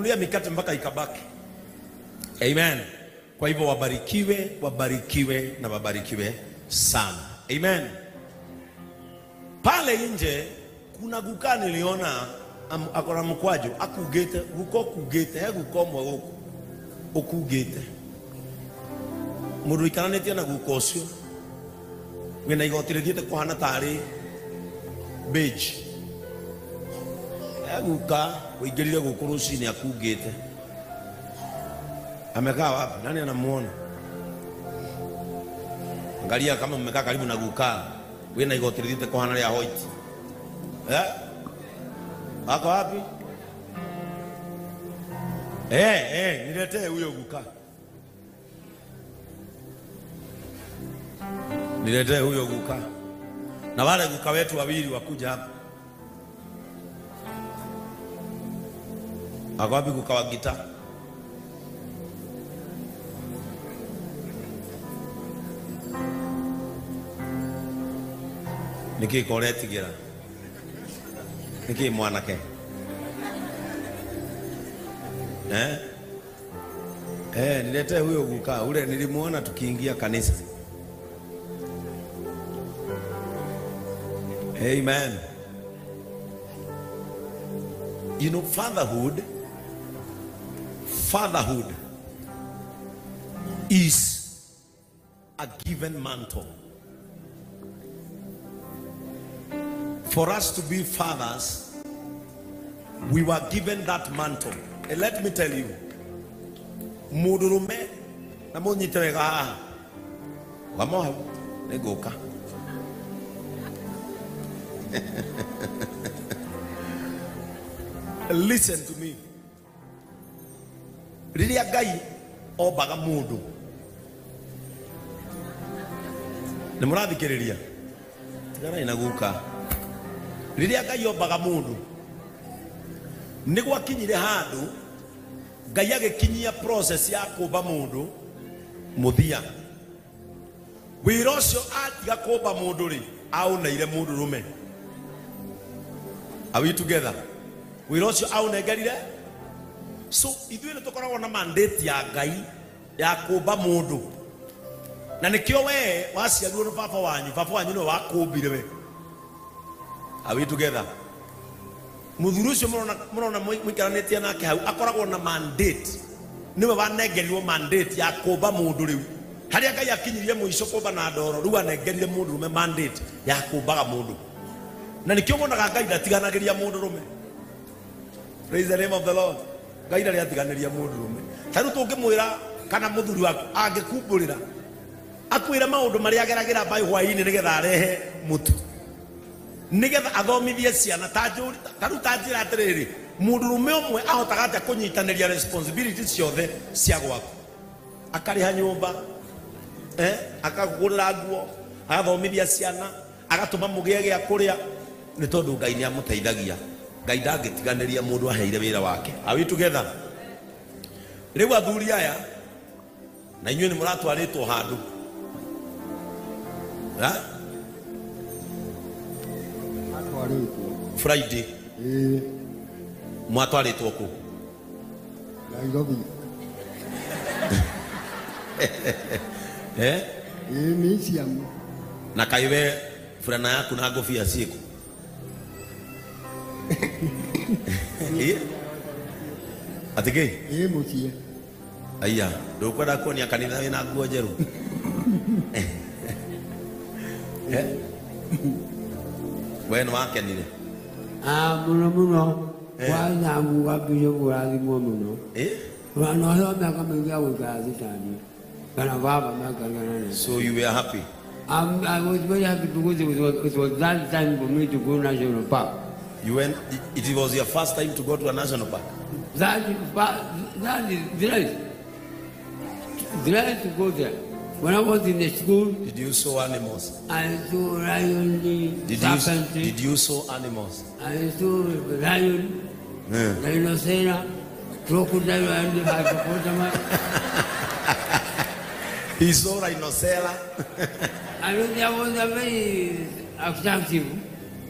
Alitununulia mikate mpaka ikabaki. Amen. Kwa hivyo wabarikiwe, wabarikiwe na wabarikiwe sana. Amen. Pale nje kuna guka niliona akora mkwaju akugete guko kugete he guko mwe guku ukugete mundu ikaranĩtie na guka ũcio wĩna igoti rĩthiĩte kũhana tarĩ beige he guka ũingĩrire gũkũ rũcinĩ akungĩte. Amekaa wapi? Nani anamuona? Angalia kama mmekaa karibu na guka wĩna igoti rĩthiĩte kũhana rĩa white. Eh? Ako wapi? Niletee huyo guka. Niletee huyo guka. Na wale guka wetu wawili wakuja hapa. Ako wapi guka wa gita? Niki koretigera. Niki mwanake. Eh? Niletee huyo guka. Ule nilimuona tukiingia kanisa. Amen. You know, fatherhood is a given mantle. For us to be fathers, we were given that mantle. And let me tell you, mudurume na munyite wega haha wamoha nĩngũka. Listen to me. Rĩrĩa Ngai ombaga mũndũ, nĩ mũrathikĩrĩria? Tiganai na guka. Rĩrĩa Ngai ombaga mũndũ, nĩ gwakinyire handũ Ngai agĩkinyia process ya kũmba mũndũ mũthia. Wĩra ũcio atiga kũmba mũndũ rĩ, aũneire mũndũ rũme. Are we together? Wĩra ũcio aũnengerire. So ithuĩ nĩ tũkoragwo na mandate ya Ngai ya kũmba mũndũ. Na nĩkĩo we waciarirwo nĩ baba wanyu nĩwe wakũmbire we. Are we together? Mũthuri ũcio mũrona mũikaranĩtie nake hau akoragwo na mandate. Nĩwe wanengerirwo mandate ya kũmba mũndũ rĩu. Harĩa Ngai akinyirie mũico kũmba na ndoro, rĩu anengerire mũndũ rũme mandate ya kũmbaga mũndũ. Na nĩkĩo wonaga Ngai ndatiganagĩria mũndũ rũme. Praise the name of the Lord. Ngai ndarĩ atiganĩria mũndũ rũme. Ta rĩu tũngĩmwĩra kana mũthuri waku angĩkumbũrĩra akwĩre maũndũ marĩa ageragĩra mbaĩ hwaĩ-inĩ nĩgetha arehe mũtu, nĩgetha athomithie ciana, ta rĩu ta njĩra atĩrĩrĩ, mũndũ rũme ũmwe ahotaga atĩa kũnyitanĩria responsibility ciothe cia gwaku? Akarĩha nyũmba, akagũrĩra nguo, agathomithia ciana, agatũma mũgĩe gĩa kũrĩa. Nĩ tondũ Ngai nĩ amũteithagia. Ngai ndangĩtiganĩria mũndũ aheire wĩra wake. Are we together? Rĩu athuri aya na inyuĩ nĩ mũratwarĩtwo handũ. Friday. Mwatwarĩtwo kũ? Nairobi. Eh? Museum. Na kaiwe furana yaku na ngobia ciĩkũ? Atĩ kĩ? Mũciĩ. Aya, ndũkwenda kuonia kanitha wĩna nguo njerũ? We nĩ wakenire? Mũno mũno. Kwanza ngwambire kũrathimwo mũno. Na ũcio mĩaka mĩingĩ ya gũikara thitani. Kana baba mĩaka igana. So you were happy? I was very happy because it was that time for me to go to national park. You went, it was your first time to go to a national park? That is great. Glad to go there. When I was in the school... Did you saw animals? I saw lion, serpent. Did you saw animals? I saw lion, rhinoceros, crocodile, and hippopotamus. He saw rhinoceros. I mean, that was a very attractive.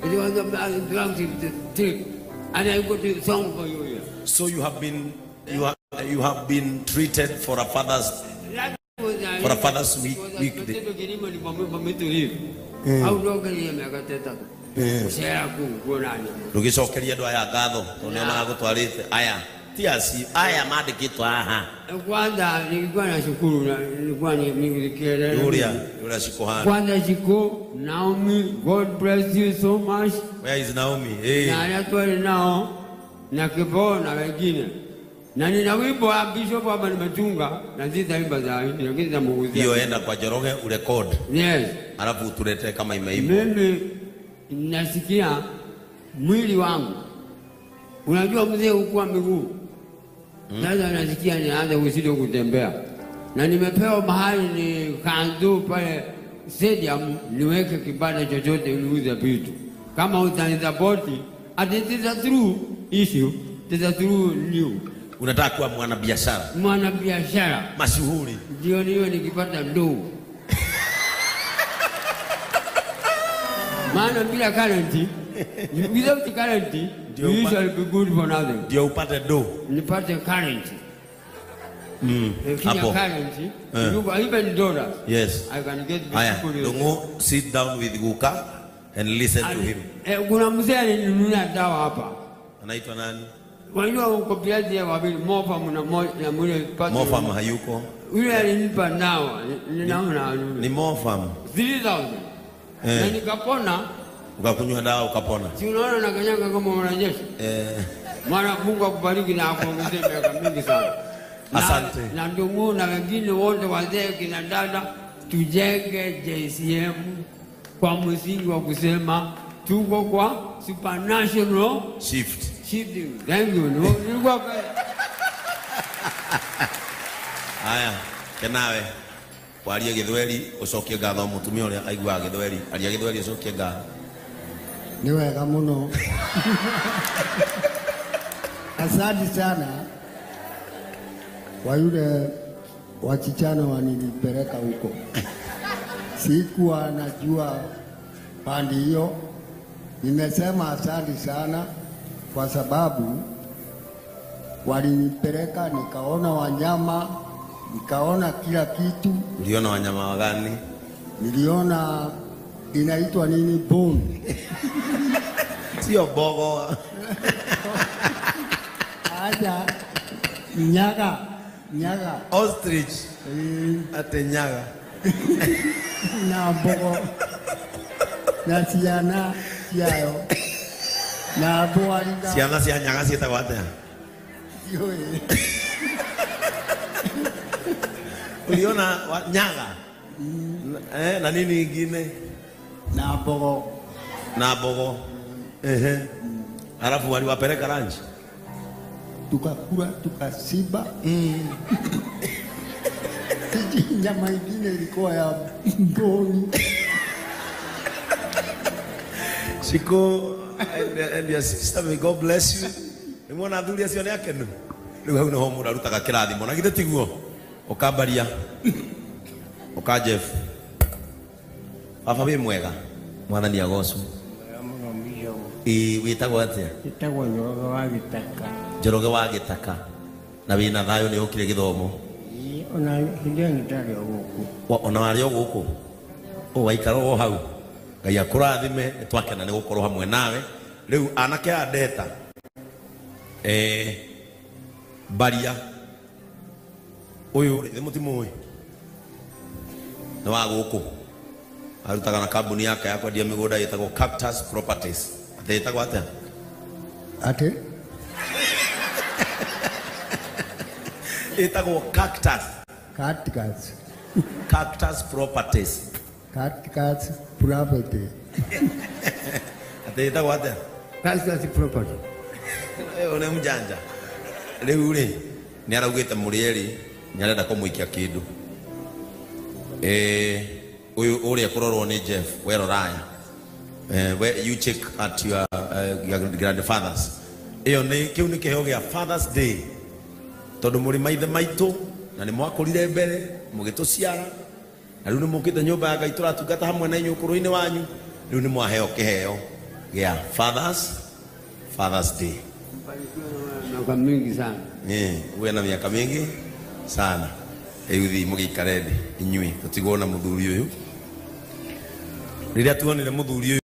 It was an attractive trip. And I got a song for you here. So you have been you have been treated for a father's week. Ndugicokeria andu aya ngatho tondu nio maragutwarite aya ti aci aya mandikitwo haha. Kwanza nilikuwa na shukuru na nilikuwa nikieleza Yuria shiko. Kwanza shiko Naomi, God bless you so much. Where is Naomi? Hey. Na anatwali nao na Kiboo na wengine. Na nina wimbo wa bishop hapa nimetunga na sitaimba za hivi lakini nitamuguzia. Hiyo enda kwa Njoroge urecord. Yes. Alafu utuletee kama imeimbwa. Mimi nasikia mwili wangu. Unajua mzee hukuwa miguu. Sasa nasikia nianze kushindwa kutembea. Na nimepewa mahali ni kanzu pale stadium niweke kibanda chochote niuze vitu. Kama utanisapoti, it is a true issue, it is a true new. Unataka kuwa mwanabiashara? Mwanabiashara. Mashuhuri. Ndio niwe nikipata ndoo. Maana bila current, without current, you shall be good for nothing. Ndio upate do. Nipate current. Hapo. Current. You even dollars. Yes. I can get. Aya, Ndung'u, sit down with Guka and listen to him. Kuna mzee alinunua dawa hapa. Anaitwa nani? Wajua uko biazi ya wawili, Mofam na na mwile pati. Mofam hayuko. Yule alinipa dawa, ninaona ni Mofam. 3000. Na nikapona. Ukakunywa dawa ukapona. Si unaona na kanyanga kama mwanajeshi. Mwana Mungu akubariki na akuongezee miaka mingi sana. Asante. Na Ndung'u na wengine wote wazee kina dada, tujenge JCM kwa msingi wa kusema tuko kwa supernatural shift. Shifting. Thank you. Nilikuwa haya, kenawe. Warie githweri ucokie ngatho mutumia uria aiguaga githweri, aria githweri ucokie ngatho. Ni wega muno. Asante sana kwa yule wachichana wanilipeleka huko. Sikuwa najua pandi hiyo. Nimesema asante sana kwa sababu walinipeleka nikaona wanyama, nikaona kila kitu. Uliona wanyama gani? Niliona inaitwa nini, bone. Sio bogo. Aja nyaga. Ostrich. Ate nyaga. Na bogo. Na ciana ciayo. Na boaringa. Ciana cia nyaga ciĩtagwo atĩa? Uliona nyaga? Na nini ingine? Na bogo. Na bogo. Halafu waliwapeleka lunch. Tukakula, tukasiba. Nyama ingine ilikuwa ya mboni. Shiko and your sister, may God bless you. Nimwona athuri acio nĩ akenu. Rĩu hau nĩho mũndũ arutaga kĩrathimo na githĩ tiguo? Ũkambaria. Ũka Jeff. Baba wĩ mwega. Mwathani agocwo. Ĩĩ wĩtagwo atĩa? Wĩtagwo Njoroge wa Gĩtaka. Njoroge wa Gĩtaka. Na wĩna thayũ nĩ ũkire gĩthomo? Ĩĩ, ona hĩndĩ ĩyo ndarĩ o gũkũ. Ona warĩ o gũkũ? O waikara o hau. Ngai akũrathime, twakena nĩ gũkorwo hamwe nawe. Rĩu anake aya ndeta. Baria. Ũyũ nĩ mũtimũĩ. Nĩ wa gũkũ. Arutaga na kambuni yake ya kwendia mĩgũnda ĩtagwo Cactus Properties. Atĩ ĩtagwo atĩa? Atĩ? Ĩtagwo Cactus. Cactus. Cactus Properties. Cactus Property. Atĩ ĩtagwo atĩa? Cactus Property. Ũyũ nĩ mjanja. Rĩu rĩ, nĩ araugĩte mũrĩ erĩ nĩ arenda kũmũikia kĩndũ. Ũyũ ũrĩa kũrorwo nĩ Jeff, we roraya. Where you check at your grandfathers. Ĩyo nĩ kĩu nĩ kĩheo gĩa Father's Day. Tondũ mũrĩ maithe maitũ na nĩ mwakũrire mbere mũgĩtũciara. Na rĩu nĩ mũkĩte nyũmba ya Ngai tũratungata hamwe na inyuĩ ũkũrũ-inĩ wanyu. Rĩu nĩ mwaheo kĩheo gĩa Father's Day. Miaka mingi sana. Uwe na miaka mingi sana. Rĩu thiĩ mũgĩikare thĩ inyuĩ tũtigwo na mũthuri ũyũ. Rĩrĩa tuonire mũthuri ũyũ.